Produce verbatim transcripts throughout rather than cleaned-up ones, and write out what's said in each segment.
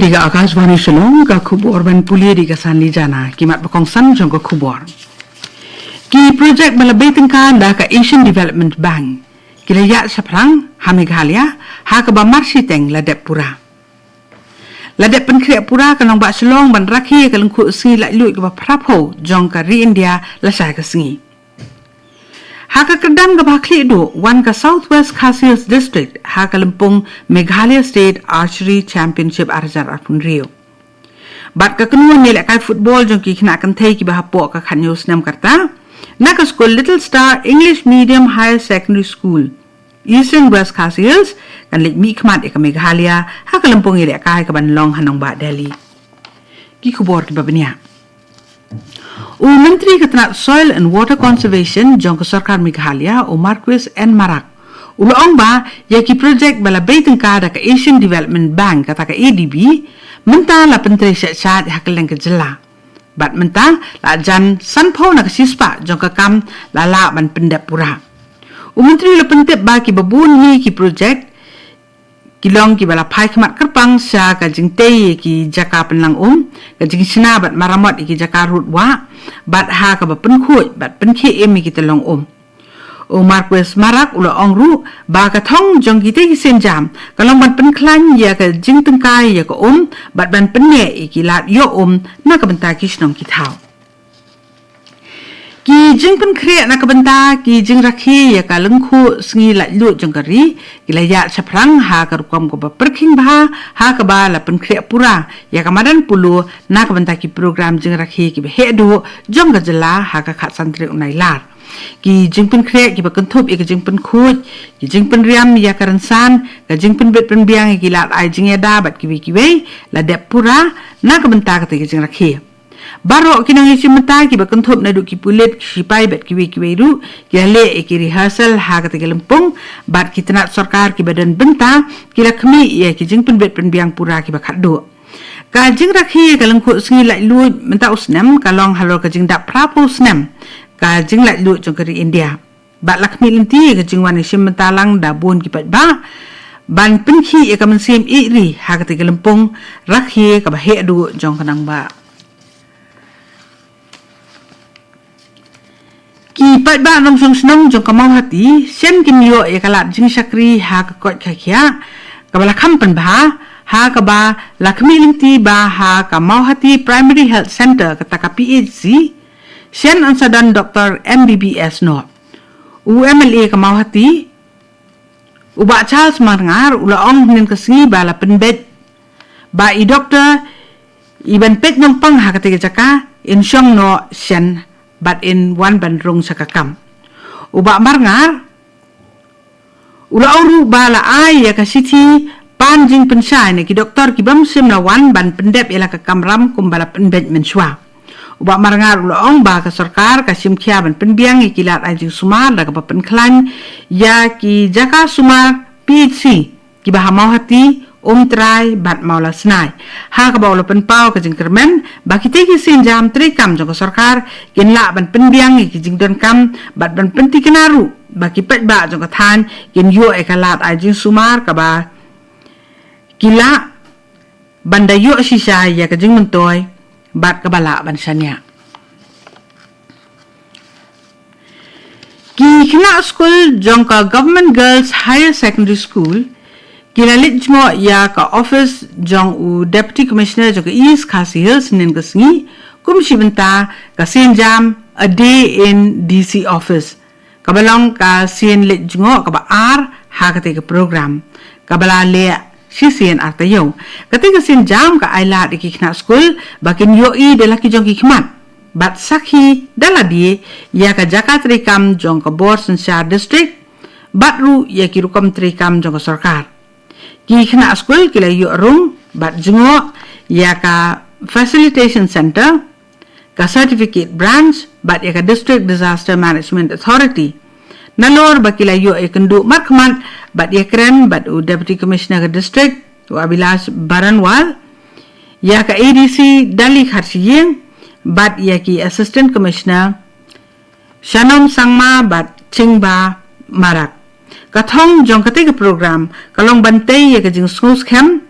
Ïa ka Akashvani Shillong, ka khubor ban pule da ka Sanli Jana, ki mat ba kongsan jong ka khubor. Ki projek ba la bei tyngka da ka Asian Development Bank ki la ïaid shaphrang ha Meghalaya, ha kaba mar shiteng la dep pura. La dep pynkhreh pura ka nongbah Shillong ban rakhe ïa ka lyngkhuh sngi laitluid kaba phra phew jong ka ri India lashai ka sngi. Ha ka kyrdan kaba khlieh duh, wan ka South West Khasi Hills District ha ka lympung Meghalaya State Archery Championship ar hajar arphew hynriew. Bad ka kynhun ïalehkai football jong ki khynnah kynthei kiba hapoh ka khathynñiew snem ka rta, na ka skul Little Star English Medium Higher Secondary School, Eastern West Khasi Hills, kan leit mihkhmat ïa ka Meghalaya ha ka lympung ïalehkai kaban long ha nongbah Delhi. Ki khubor kiba bniah. U Myntri ka tnat Soil and Water Conservation jong ka sorkar Meghalaya, u Marcuise N Marak, u la ong ba ïa ki projek ba la bei tyngka da ka Asian Development Bank, kata ka A D B, mynta la pyntrei shet shet ha kylleng ka jylla. Bad mynta la jan sanphew na ka shispah jong ka kam la lah ban pyndep pura. U Myntri u la pyntip ba kiba bun hi ki projek ki long kiba la phai khmat kyrpang sha ka jingtei ïa ki jaka pynlang um, ka jingshna bad maramot ïa ki jaka rud wah, bad ha kaba pynkhuid bad pynkhie im ïa ki tyllong um. U Marcuise Marak u la ong ruh ba ka thong jong kitei ki sienjam ka long ban pynkhlaiñ ïa ka jingtyngkai ïa ka um bad ban pynneh ïa ki lad ïoh um na ka bynta ki shnong ki thaw. Ki jingpynkhreh na ka bynta ki jingrakhe ïa ka lyngkhuh sngi laitluid jong ka ri ki la ïaid shaphrang ha ka rukom kaba pyrkhing bha, ha kaba la pynkhreh pura ïa ka madan polo na ka bynta ki program jingrakhe kiba heh duh jong ka jylla ha ka khatsan tarik u Nailar. Ki jingpynkhreh kiba kynthup ïa ka jingpynkhuid, ki jingpynriam ïa ka rynsan, ka jingpynbit pynbiang ïa ki lad ai jingïada bad kiwei kiwei la dep pura na ka bynta kata ka jingrakhe. Baroh ki nongïashim bynta kiba kynthup naduh ki pulit, ki shipai bad kiwei kiwei ruh ki la leh ïa ki rehearsal ha kata ka lympung, bad ki tnat sorkar kiba don bynta ki la khmih ïa ki jingpynbit pynbiang pura kiba khatduh. Ka jingrakhe ïa ka lyngkhuh sngi laitluid mynta u snem ka long halor ka jingdap phra phew snem ka jinglaitluid jong ka ri India. Bad la khmih lynti ïa ka jingwan ïashim bynta lang da bun ki paidbah ban pynkhih ïa ka mynsiem ïeit ri ha kata ka lympung rakhe kaba heh duh jong ka nongbah. Ki paidbah nongshong shnong jong ka Mawhati shen kin ïoh ïa ka lad jingshakri ha ka koit ka khiah kaba la kham pynbha, ha kaba la khmih lynti ba ha ka Mawhati Primary Health Centre, kata ka P H C, shen yn sa don doktor M B B S noh. U M L A ka Mawhati, u Bah Charles Marngar, u la ong hynnin ka sngi ba la pynbeit ba i doktor iban peit nongpang ha kata ka jaka in shong noh shen bad in wan ban rung sha ka kam. U Bah Marngar u la ong ruh ba la ai ïa ka shithi pan jingpynshai na ki doktor kibym shym la wan ban pyndep ïa la ka kamram kumba la pynbeit mynshuwa. U Bah Marngar u la ong ba ka sorkar ka shim khia ban pynbiang ïa ki lad ai jingsumar da kaba pynkhlaiñ ïa ki jaka sumar P H C kiba ha Mawhati, Umtrai bad Mawlasnai. Ha kaba u la pynpaw ka jingkyrmen ba kitei ki sienjam treikam jong ka sorkar kin lah ban pynbiang ïa ki jingdonkam bad ban pynthikna ruh ba ki paidbah jong ka thaiñ kin ïoh ïa ka lad ai jingsumar kaba ki lah ban da ïoh shisha ïa ka jingmyntoi bad kaba lah ban shaniah. Ki khynnah skul jong ka Government Girls Higher Secondary School ki la leit jngoh ïa ka office jong u Deputy Commissioner jong ka East Khasi Hills hynnin ka sngi kum shi bynta ka sienjam A Day in D C Office, kaba long ka sien leit jngoh kaba ar ha katei ka program, kaba la leh shisien ar taïew. Katei ka sienjam ka ailad ïa ki khynnah skul ba kin ïohi da la ki jong ki khmat bad sakhi da lade ïa ka jaka treikam jong ka bor synshar district bad ruh ïa ki rukom treikam jong ka sorkar. Ki khynnah skul ki la ïoh rung bad jngoh ïa ka Facilitation Centre, ka Certificate Branch bad ïa ka District Disaster Management Authority. Nalor ba ki la ïoh ïakynduh markhmat bad ïakren bad u Deputy Commissioner ka District, u Abhilash Baranwal, ïa ka A D C Dali Kharshiing bad ïa ki Assistant Commissioner Shanom Sangma bad Chingba Marak. Ka thong jong katei ka program ka long ban tei ïa ka jingsngewskhem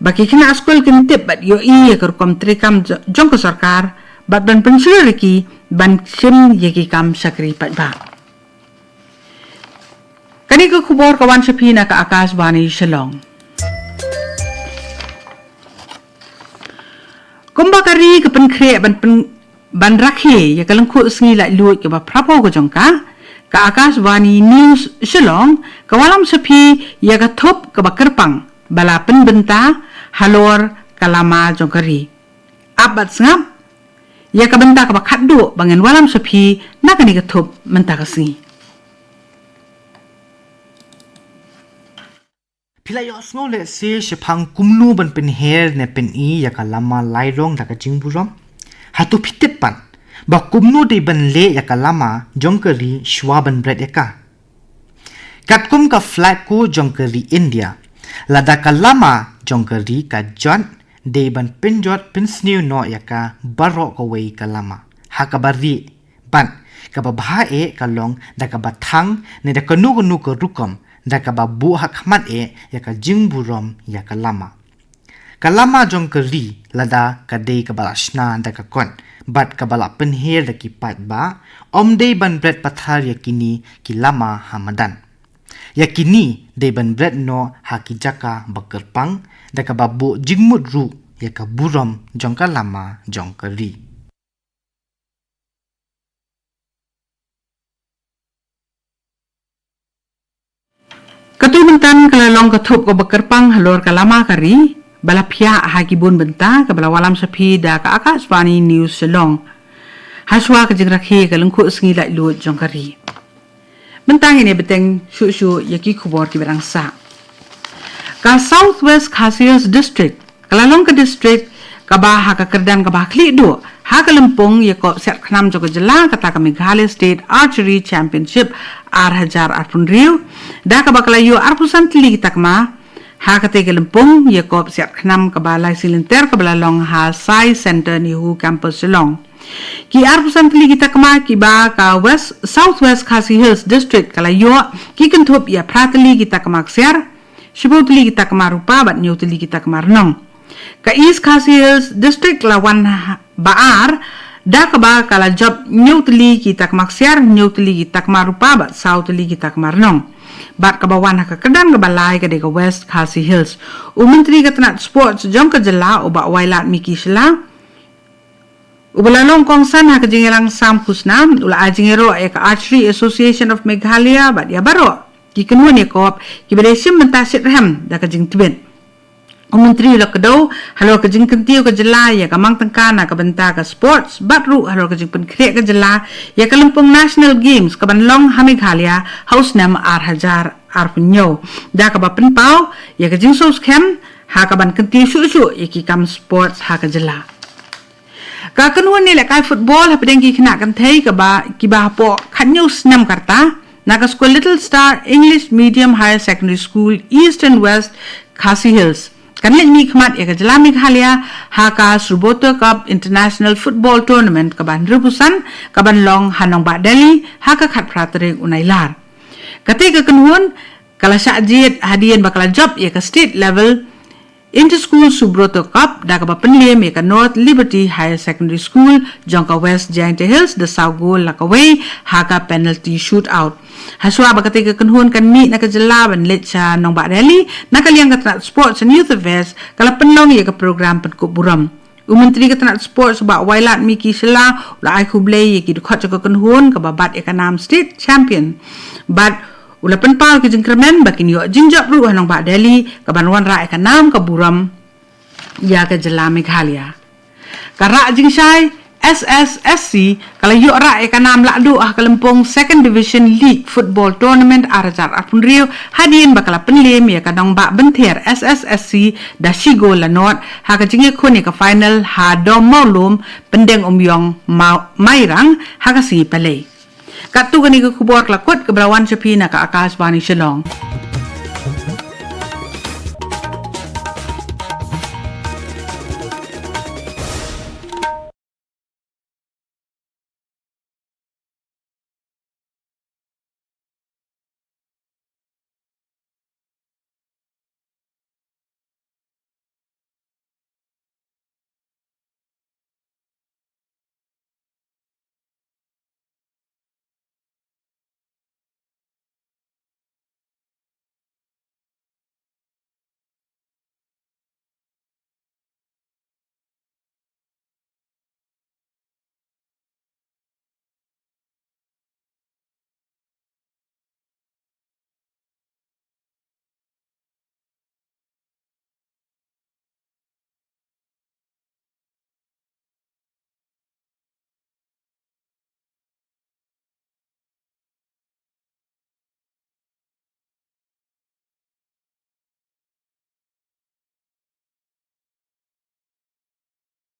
ba ki khynnah skul kin tip bad ïohi ïa ka rukom treikam jo-, jong ka sorkar, bad ban pynshlur ïa ki ban shim ïa ki kam shakri paidbah. Kane ka khubor ka wan sha phi na ka Akashvani Shillong. Kumba ka ri ka pynkhreh ban pyn-, ban rakhe ïa ka lyngkhuh sngi laitluid kaba phra phew ka jong ka, ka Akashvani News Shillong ka wallam sha phi ïa ka thup kaba kyrpang ba la pynbynta halor ka lama jong ka ri. Ap bad sngap ïa ka bynta kaba khatduh ba ngan wallam sha phi na kane ka thup mynta ka sngi. Phi la ïohsngew lehse shaphang kumno ban pynher ne pyni ïa ka lama lairong da ka jingburom? Hato phi tip pat ba kumno dei ban leh ïa ka lama jong ka ri shwa ban bret ïa ka? Katkum ka flag ko jong ka ri India, lada ka lama jong ka ri ka jot, dei ban pynjot pynsniew noh ïa ka baroh kawei ka lama ha kaba rieh, bad kaba bha eh ka long da kaba thang ne da kano kano ka rukom, da kaba buh ha khmat eh ïa ka jingburom ïa ka lama. Ka lama jong ka ri lada ka dei kaba la shna da ka kot bad kaba la pynher da ki paidbah, ym dei ban bret pathar ïa kine ki lama ha madan. Ïa kine dei ban bret noh ha ki jaka ba kyrpang, da kaba buh jingmut ruh ïa ka burom jong ka lama jong ka ri. Katu mynta ka la long ka thup kaba kyrpang halor ka lama ka ri, ba la phiah ha ki bun bynta, kaba la wallam sha phi da ka Akashvani News Shillong. Hashwa ka jingrakhe ka lyngkhuh sngi laitluid jong ka ri. Mynta ngin ïa bteng shuh shuh ïa ki khubor kiba dang sah. Ka South West Khasi Hills District ka la long ka district kaba ha ka kyrdan kaba ha khlieh duh ha ka lympung ïakop siat khnam jong ka jylla, kata ka Meghalaya State Archery Championship ar hajar arphew hynriew, da kaba ka la ïoh arphew san tylli ki takma ha katei ka lympung ïakop siat khnam kaba lai sien lynter kaba la long ha Sai Center NEHU Campus Shillong. Ki arphew san tylli ki takma kiba ka West, South West Khasi Hills District ka la ïoh ki kynthup ïa phra tylli ki takma ksiar, shiphew tylli ki takma rupa bad hynñiew tylli ki takma rnong. Ka East Khasi Hills District la wan ha-, ba ar, da kaba ka la jop hynñiew tylli ki takma ksiar, hynñiew tylli ki takma rupa bad saw tylli ki takma rnong. Bad kaba wan ha ka kyrdan kaba lai ka dei ka West Khasi Hills. U Myntri ka tnat sports jong ka jylla, u Bah Wailadmiki Shylla, uba la long kongsan ha ka jingïalang sam khusnam, u la ai jingïaroh ïa ka Archery Association of Meghalaya bad ïa baroh ki kynhun ïakop kiba dei shim bynta shitrhem da ka jingtbit. U Myntri u la kdew halor ka jingkyntiew ka jylla ïa ka mang tyngka na ka bynta ka sports, bad ruh halor ka jingpynkhreh ka jylla ïa ka lympung National Games kaban long ha Meghalaya ha u snem ar hajar arphew hynñiew, da kaba pynpaw ïa ka jingsngewskhem ha kaban kyntiew shuh shuh ïa ki kam sports ha ka jylla. Ka kynhun ïalehkai football hapdeng ki khynnah kynthei kaba, kiba hapoh khathynñiew snem ka rta na ka skul Little Star English Medium Higher Secondary School, East and West Khasi Hills, kan leit mihkhmat ïa ka jylla Meghalaya ha ka Subrata Cup International Football Tournament kaba hynriewphew san kaban long ha Nongbah Delhi ha ka khatphra tarik u Nailar. Katei ka kynhun ka la shah jied hadien ba ka la jop ïa ka state level Inter School Subrata Cup da kaba pynliem ïa ka North Liberty Higher Secondary School jong ka West Jaintia Hills da saw gol la kawei ha ka penalty shootout. Hashwa ba katei ka kynhun kan mih na ka jylla ban leit sha Nongbah Delhi, na ka liang ka tnat Sports and Youth Affairs ka la pynlong ïa ka program pynkup burom. U Myntri ka tnat Sports, Bah Wailadmiki Shylla, u la ai khublei ïa ki dkhot jong ka kynhun kaba bat ïa ka nam State Champion. Bad u la pynpaw ïa ka jingkyrmen ba kin ïoh jingjop ruh ha Nongbah Delhi kaban wanrah ïa ka nam ka burom ïa ka jylla Meghalaya. Ka Rah Jingshai S S S C ka la ïoh rah ïa ka nam lahduh ha ka lympung Second Division League Football Tournament ar hajar arphew hynriew hadien ba ka la pynliem ïa ka Nongbah Bynther S S S C da shi gol la nod ha ka jingïakhun ïa ka final ha Dom Mawlum, Pyndengumiong, Maw-, Mairang ha ka sngi Palei. Katto kane ka khubor ka la kut kaba la wan sha phi na ka Akashvani Shillong.